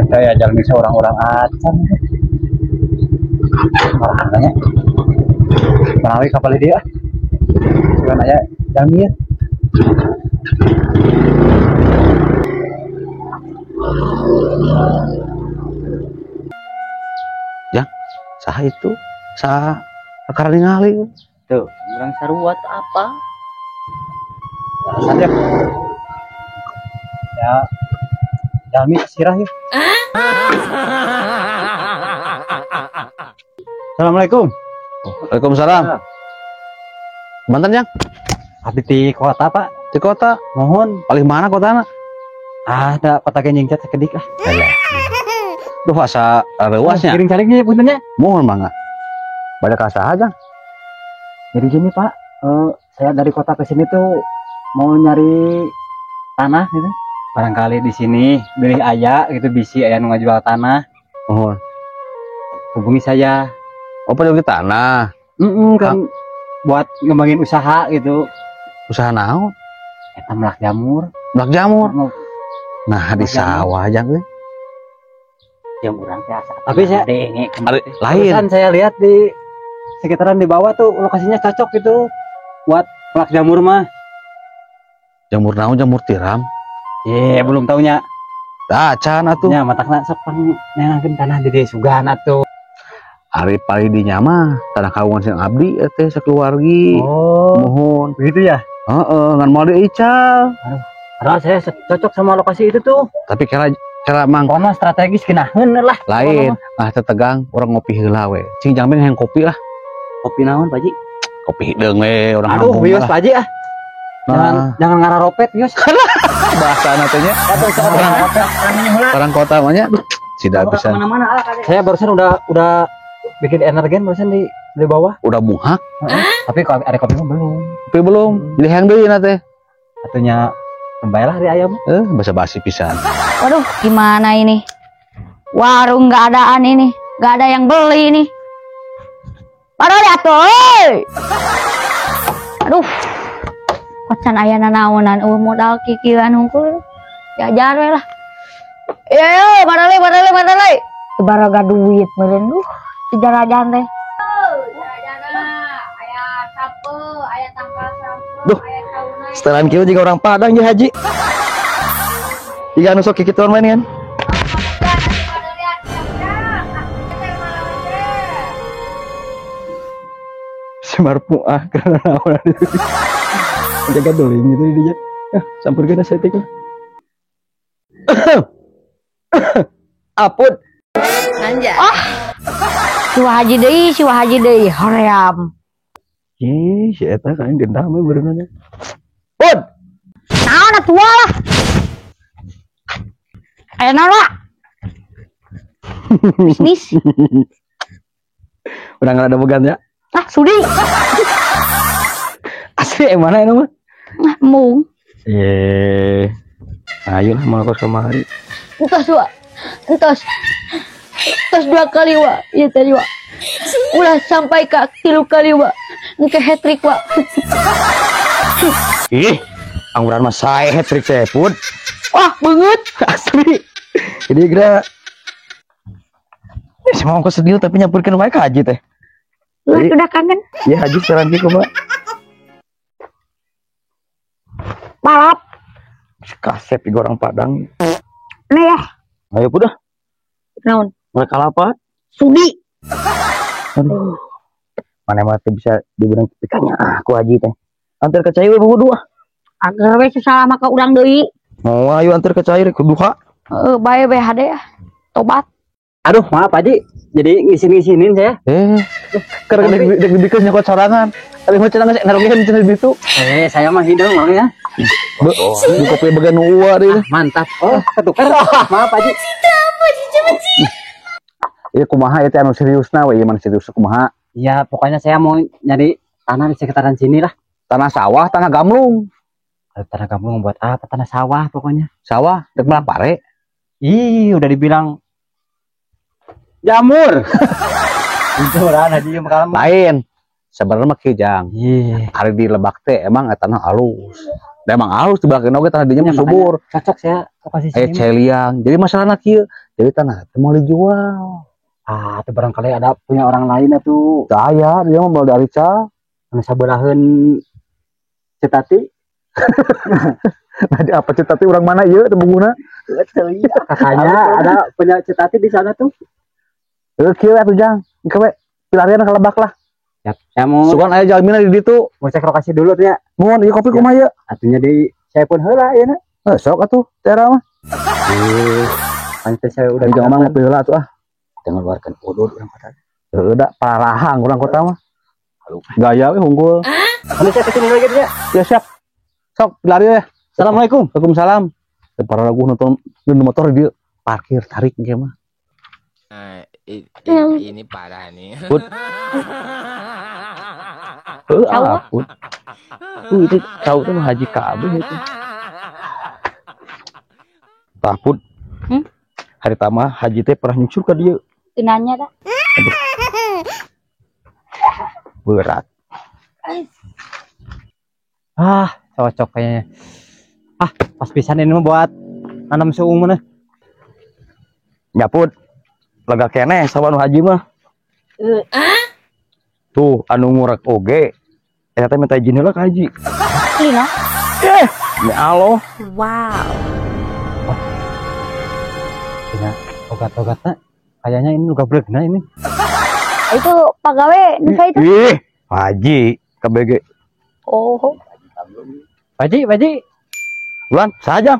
Saya jalan bisa orang-orang acan. Marah nanya. Marawi kapal dia. Cuman aja jalan dia. Jang, saha itu? Saha akar ningali. Tuh, urang sarua apa? Alasan ya. Ya. Jalmi sirah ya. Assalamualaikum. Waalaikumsalam. Banten, Jang? Abdi di kota, Pak. Di kota? Mohon. Paling mana kotana? Ah, ada kota Genjingcat sekedik lah. Duh, asa reuasnya. Kiring caliknya puntennya. Mohon mangga. Bade ka saha, Jang? Jadi gini, Pak. Saya dari kota ke sini tuh mau nyari tanah gitu. Barangkali di sini beli aya gitu bisi aya nu ngajual tanah. Mohon. Hubungi saya. Oh, beli tanah. Kan buat ngembangin usaha gitu. Usaha naon? Eta melak jamur. Melak jamur. Nah, di sawah aja euy. Jam urang teh asa. Tapi saya lain. Kan saya lihat di sekitaran di bawah tuh lokasinya cocok gitu buat melak jamur mah. Jamur naon? Jamur tiram. Ye, belum taunya. Acan atuh. Nya matakna sok pang neangankeun tanah di desa sugan atuh. Ari pari dinya mah tanah kagungan sing abdi teh sakeluargi. Oh, mohon. Begitu ya? Heeh, ngan moal diical. Aduh, padahal saya cocok sama lokasi itu tuh. Tapi kira kira mang kono strategis kinaheun lah. Lain, ah tetegang urang ngopi heula we. Cing jang hayang kopi lah. Kopi naon, Pak Ji? Kopi hideung we urang. Aduh, wios Pak Ji ah. Jangan, jangan ngararopet, wios. Bahasa nantinya orang kota namanya tidak bisa. Saya barusan udah bikin energen barusan di bawah. Udah muhak. Tapi kalau ada kopi mah belum. Kopi belum. Jadi hayang deui na teh. Atunya kembalilah di ayam. Basa basi pisan. Waduh, gimana ini? Warung nggak adaan ini, nggak ada yang beli ini. Padahal ya tuh. Aduh. Kocan aya nanaonan modal kikieuan hungkul. Jajar we lah. Yo barale barale barale. Baraga duit meureun duh dijarajan teh. Jarajana aya sape, aya tangkal sape, aya sauna. Setelan kieu juga orang Padang ya Haji. Jiga anu sok kikituan main kan. Si marpu ah karena naonan itu. Jaga doing gitu dia. Ya, campurkeun saeutik lah. Apun. Anjay. Oh. Si Haji deui, hoream. Ih, si eta kan gendam we beureunan. Pun. Naon atuh lah. Aya naon lah? Bisnis. Udah nggak ada began ya? Ah, sudi. Asli yang mana ini mah? Nah, mung. Ye. Ayolah mau ke kemari. Entos, Wak. Entos. Entos 2 kali, Wak. Iya tadi, Wak. Ulah sampai ke 3 kali, Wak. Engke hat-trick, Wak. Ih, angguran mah sae hat-trick teh, Put. Wah, banget. Asli. Jadi geura si mau aku sedih tapi nyampurkeun wae ka Haji teh. Lah, udah kangen. Iya, Haji sekarang kieu kumaha? Balap. Kasep di orang Padang. Nih ya. Ayo udah. Naon? Mereka apa? Sudi. Aduh. Mana mah bisa dibilang pikannya aku Haji teh. Antar ke cai we buku dua. Agar we susah mah ka urang deui. Mau ayo antar ke cai kudu ha. Heeh, bae we hade ya. Tobat. Aduh, maaf Haji. Jadi ngisin-ngisinin saya. Karena deg-degan nyokot sorangan. Tapi mau cenah geus narogeun cenah ditu. Saya mah hidung orangnya. Di kopi bagian uwa deh. Mantap. Oh, ketukar. Maaf Haji. Iya kumaha ieu teh anu seriusna we ieu mah serius kumaha? Ya, pokoknya saya mau nyari tanah di sekitaran sini lah. Tanah sawah, tanah gamlung. Kalau tanah gamlung buat apa? Tanah sawah pokoknya. Sawah, dek melak pare. Ih, udah dibilang jamur. Itu orang Haji yang kamu. Lain. Sebenarnya mah kieu Jang. Ari di Lebak teh emang tanah halus. Da emang halus di belakang oge tanah dinya mah subur. Cocok saya lokasi sini. Aya celiang. Jadi masalahna kieu, jadi tanah teh mau dijual. Ah, itu barangkali ada punya orang lain atuh. Teu aya, dia mah mau dari ca. Anu sabeunaheun Citati. Nah, apa Citati orang mana ieu teu bunguna? Kakaknya ada punya Citati di sana tuh. Heuh kieu atuh Jang. Engke we pilarian ka lebak lah. Siap. Saya mau sugan aya jalmina di ditu. Mau cek lokasi dulu tuh ya. Mun ieu kopi kumaha ieu? Atunya di saya pun heula ieu na. Heuh sok atuh tera mah. Pantes saya udah jang mah ngopi heula atuh ah. Kita ngeluarkan odol urang kota. Heuh da parahang urang kota mah. Gaya we unggul. Anu saya kesini lagi ya. Ya siap. Sok lari ya. Assalamualaikum. Waalaikumsalam. Para ragu nonton motor dia parkir tarik engke mah. Ini parah nih. Put. Heuh, put. Tuh itu cau teh haji kabeh itu. Tah put. Hari tama haji teh pernah nyusul ka dieu. Teu nanya dah. Berat. Ah, cocok kayaknya. Ah, pas pisan ini mah buat nanam suung mana. Nyaput. Lega keneh sawan haji mah. Tuh anu ngurek oge. Eta teh minta izin heula ka haji. Lina. Ya Allah. Wow. Ya, ogat-ogatna kayaknya ini uga bregna ini. Itu pagawe nu itu. Ih, haji KBG. Oh. Pak Haji. Bulan saja.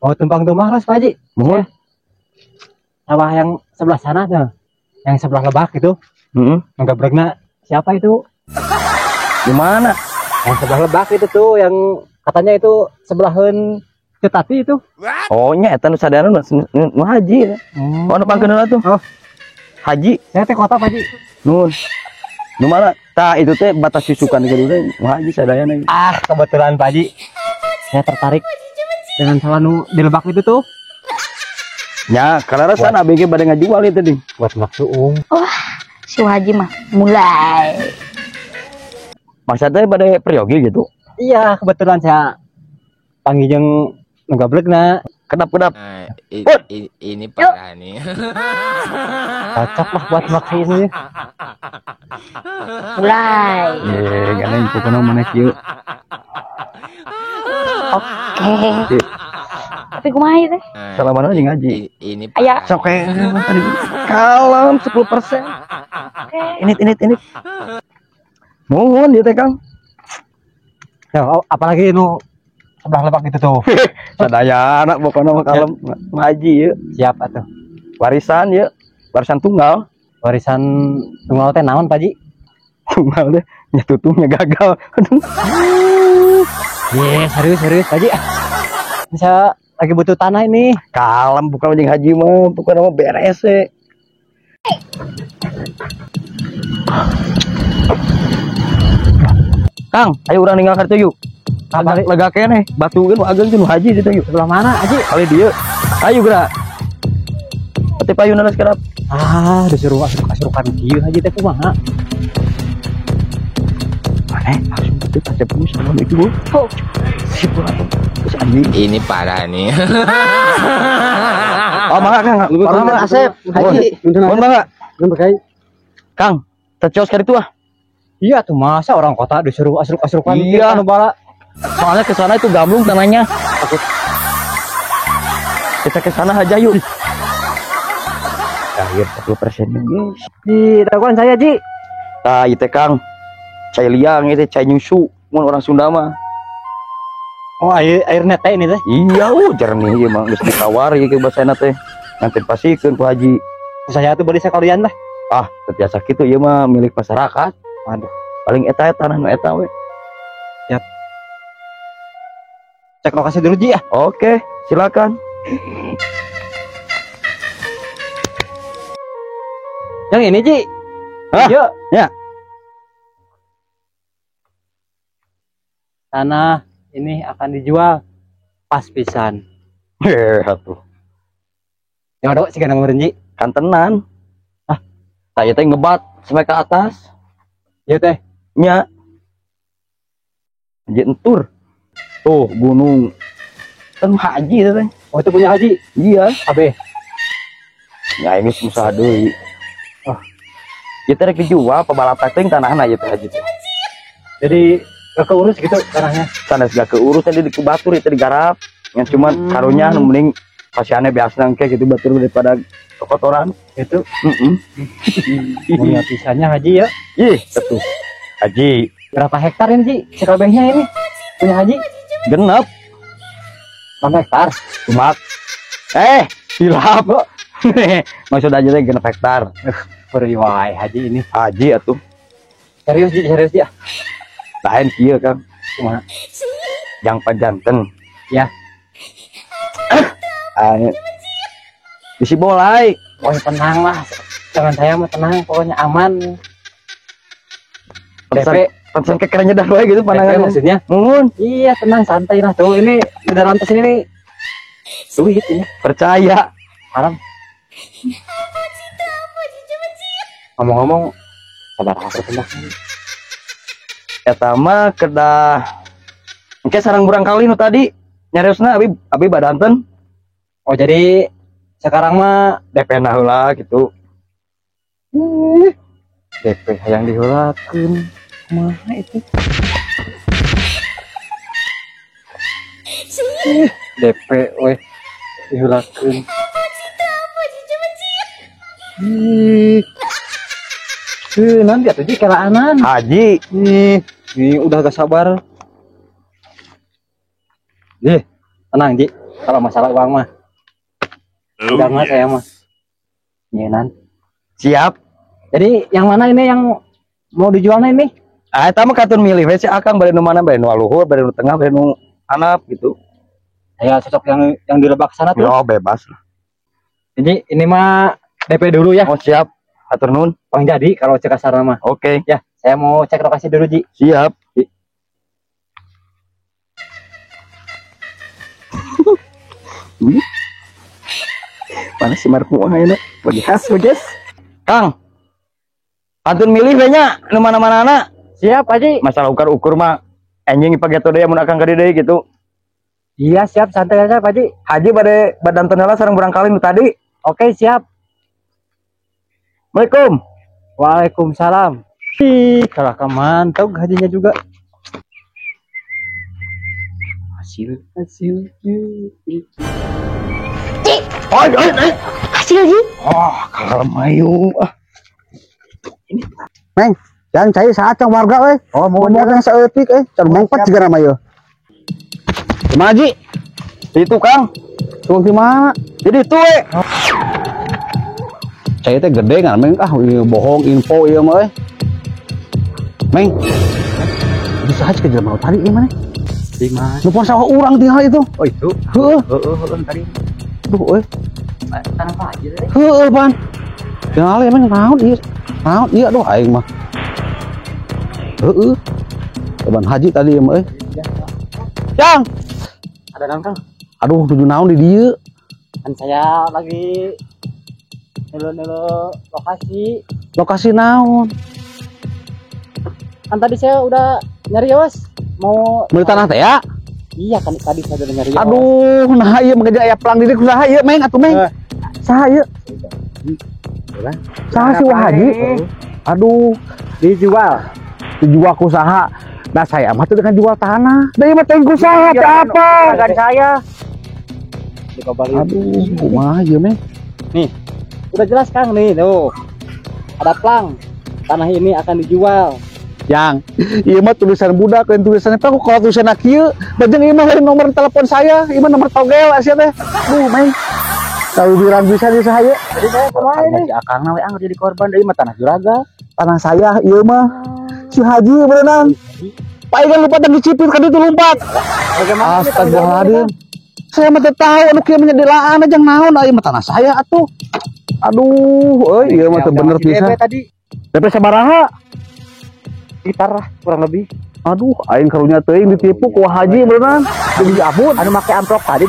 Oh, tumpang rumah lah, Pak Haji. Mohon. Sawah yang sebelah sana tuh. Yang sebelah lebak itu. Heeh. Nggabregna siapa itu? Di mana? Yang sebelah lebak itu tuh yang katanya itu sebelahan Citati itu. Oh, nya eta nu sadayana nu haji. Oh, nu pangkeun heula tuh. Oh. Haji. Saya teh kota Pak Haji. Nun. Nu mana? Tah itu teh batas susukan gitu teh nu haji sadayana. Ah, kebetulan Pak Haji. Saya tertarik dengan sawah nu di lebak itu tuh. Ya, karena ABG bade ngajual itu ding. Buat maksud. Wah, si Haji mah mulai. Maksudnya bade peryogi gitu. Iya, kebetulan saya panggil jeung nu gablegna. Kedap-kedap. Ini parah nih. Cocok lah buat maksud ini. Mulai. Gandeng pokoknya mana kieu. Oke. Tapi kumaha ieu teh? Salaman aja ngaji. Ini aya. Sok tadi kalem 10%. Oke. Ini. Mohon ieu teh Kang. Ya, apalagi nu sebelah lebak itu tuh. Sadayana pokoknya mah kalem ngaji ieu. Siap atuh. Warisan ieu, warisan tunggal. Warisan tunggal teh naon Pak Haji? Tunggal teh nya tutungnya gagal. Aduh. Ye, serius Pak Haji. Bisa lagi butuh tanah ini. Kalem bukan jeung haji mah, bukan mah beres e. Kang, ayo urang ninggal ka ditu yuk. Lega keneh, batu nu ageng nu haji ditu yuk. Sebelah mana haji? Kali dieu. Ayo geura. Pati payuna geus kerap. Ah, disuruh asup-asupan kieu haji teh kumaha? Aneh, langsung teh kasep sama itu. Oh. Sip lah. Terus anjing. Ini parah nih. Oh, mangga Kang. Mangga Asep, haji. Mohon mangga. Kang, tecos ka ditu ah. Iya tuh masa orang kota disuruh asruk-asrukan. Iya, anu bala. Soalnya ke sana itu gamlung tanahnya. Takut. Kita ke sana aja yuk. Akhir 10% guys. Di daguan saya, Ji. Tah, ieu teh Kang. Cai liang itu cai nyusu mun orang Sunda mah. Oh, air nete ini teh. Iya, jernih ieu mah geus ditawar ieu ke basana teh. Nanti pasikeun ku haji. Saya tuh beli sekalian lah. Ah, biasa kitu ieu mah milik masyarakat. Aduh, paling eta tanah nu eta we. Siap. Cek lokasi dulu Ji ya. Oke, silakan. Yang ini Ji. Hah? Yuk. Ya. Tanah ini akan dijual pas pisan. Heh, atuh. Yang ada sih kana ngeureun Ji. Kantenan. Ah, tah ieu teh ngebat sampai ke atas. Ieu teh. Nya. Ji entur. Tuh gunung. Kan haji itu teh. Oh, itu punya haji? Iya. Abe. Ya ini susah deui. Oh. Ieu teh rek dijual pabalatak teh tanahna ieu teh haji teh. Jadi gak keurus gitu tanahnya. Sanes gak keurus tadi di batur itu digarap. Yang cuman karunya nu mending pasiannya biasa engke gitu batur daripada kotoran. Itu. Heeh. Mulia pisannya haji ya. Ih, betul. Haji. Berapa hektar ini, Ji? Sekabehnya ini punya haji? Genep. 6 hektar. Cuma hilap kok. Maksud aja teh genep hektar. Beriwai haji ini. Haji atuh. Serius, Ji, serius ya. Lain kieu, Kang. Kumaha? Yang pajanten. Ya. Bisi bolai. Oh, tenang lah. Jangan saya mah tenang, pokoknya aman. DP pantesan kekerennya dah wae gitu pandangannya maksudnya. Mun. Iya, tenang santai lah tuh. Ini udah lantas ini nih. Duit ini. Percaya. Haram. Ngomong-ngomong, sabar aku tenang. Eta mah kedah engke sarang burang kali nu tadi nyariosna abi badanten. Oh, jadi sekarang mah DP na heula gitu. DP hayang diheulakeun. Kumaha itu? DP weh diheulakeun. Nanti atuh ji kelaanan. Haji. Nih udah gak sabar. Ji, tenang Ji. Kalau masalah uang mah. Udah mah saya mah. Nyenan. Siap. Jadi yang mana ini yang mau dijualnya ini? Ah, eta mah katun milih we si Akang bade nu mana, bade nu luhur, bade nu tengah, bade nu handap gitu. Ya cocok yang di Lebak sana tuh. Oh, bebas lah. Jadi ini mah DP dulu ya. Oh, siap. Hatur nuhun. Bang jadi kalau cek kasar mah. Oke. Ya, saya mau cek lokasi dulu, Ji. Siap. Mana si Marco ayeuna? Bagi khas, guys. Kang. Antun milih we nya nu mana-manana. Siap, Haji. Masalah ukur-ukur mah anjing pageto deui mun akang ka dieu gitu. Iya, siap, santai aja, Pak Haji. Haji bade badanten heula sareng burang kali nu tadi. Oke, siap. Assalamualaikum. Waalaikumsalam. Ih, kalah mantap hajinya juga. Hasil, hasil. Ji. Oi, oi, oi. Hasil, Ji. Oh, kalah mayu. Ah. Ini. Meng, jangan cai saat warga we. Oh, mau yang saeutik can mongpet juga nama ieu. Kumaha, Ji? Itu, Kang. Tukang di mana? Jadi itu we. Cai teh gede ngan Meng, ah bohong info ieu mah euy. Meng. Itu saha cek jelema tadi ieu maneh? Di mana? Nu pon sawah urang tinggal itu. Oh, itu. Heeh. Heeh, tadi. Duh euy. Tanah Pak Haji tadi. Heeh, pan. Tinggal emang naon ieu? Naon ieu aduh aing mah. Heeh. Ban haji tadi ieu mah euy. Jang. Ada naon, Kang? Aduh, nuju naon di dieu? Kan saya lagi nelo-nelo lokasi. Lokasi naon? Kan tadi saya udah nyari yos. Mau beli tanah teh ya? Iya kan tadi saya udah nyari. Aduh, nah ieu mah aya pelang diri kusaha ieu Meng atuh Meng. Saha ieu? Saha si Wah Haji? Aduh, dijual. Dijual ku saha? Nah saya mah teu dengan jual tanah. Da ieu mah teh ku saha teh apa? Kagak saya. Aduh, kumaha ieu Meng? Nih. Udah jelas Kang nih, tuh. Ada plang. Tanah ini akan dijual. Yang ieu mah tulisan budak lain tulisannya aku kalau tulisan kieu, bajeng ieu mah lain nomor telepon saya, ieu mah nomor togel sia teh. Duh, Meng. Tahu birang bisa di saya. Jadi saya kumaha ini? Si akangna we anggar jadi korban deui mah tanah juraga. Tanah saya ieu mah. Si Haji berenang. Paingan lupa dan dicipit ka ditu lompat. Bagaimana? Astagfirullahaladzim. Saya mah teu tahu anu kieu mah nyedelaan aja naon ieu mah tanah saya atuh. Aduh, euy ieu mah teu bener pisan. DP tadi. DP sabaraha? Sekitar lah kurang lebih. Aduh, aing karunya teuing ditipu ku haji berenang. Jadi abun. Anu make amplop tadi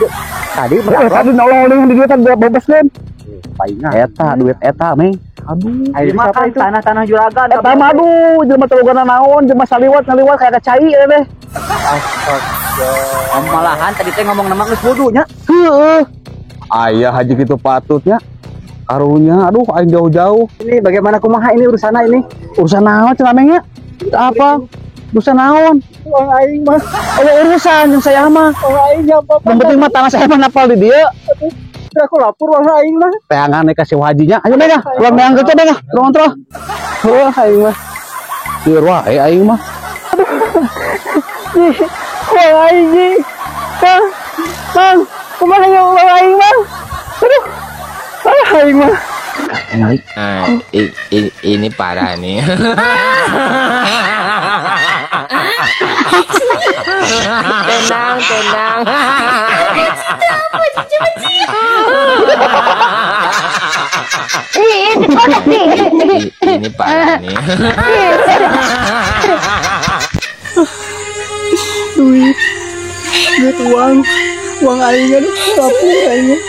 Tadi tadi nolong di duitan bebas kan. Paingan. Eta duit eta Meng. Aduh, makan tanah-tanah juragan. Eta mah aduh, jelema teu logana naon, jelema saliwat ngaliwat kayak cai eta teh. Malahan tadi teh ngomong nama geus wudu nya. Heeh. Aya haji kitu patutnya. Karunya, aduh aing jauh-jauh. Ini bagaimana kumaha ini urusanna ini? Urusan naon cenah mengnya? Apa? Urusan naon? Uang aing mah. Oh, urusan yang saya mah. Uang aing ya apa? Yang penting mah tanah saya mah napal di dieu. Aku lapor uang aing mah. Teangan kasih hajinya. Ayo meng ah, ulang meang kerja meng ah. Ruang terus. Wah aing mah. Lieur wae aing mah. Uang aing ji. Bang, bang, kumaha nya uang aing bang? Aduh. Ah, aing mah. Nah, ini parah nih. Tenang, tenang. Ih, itu kodok nih. Ini parah nih. Duit. Duit uang. Uang aing aduh, lapor aing.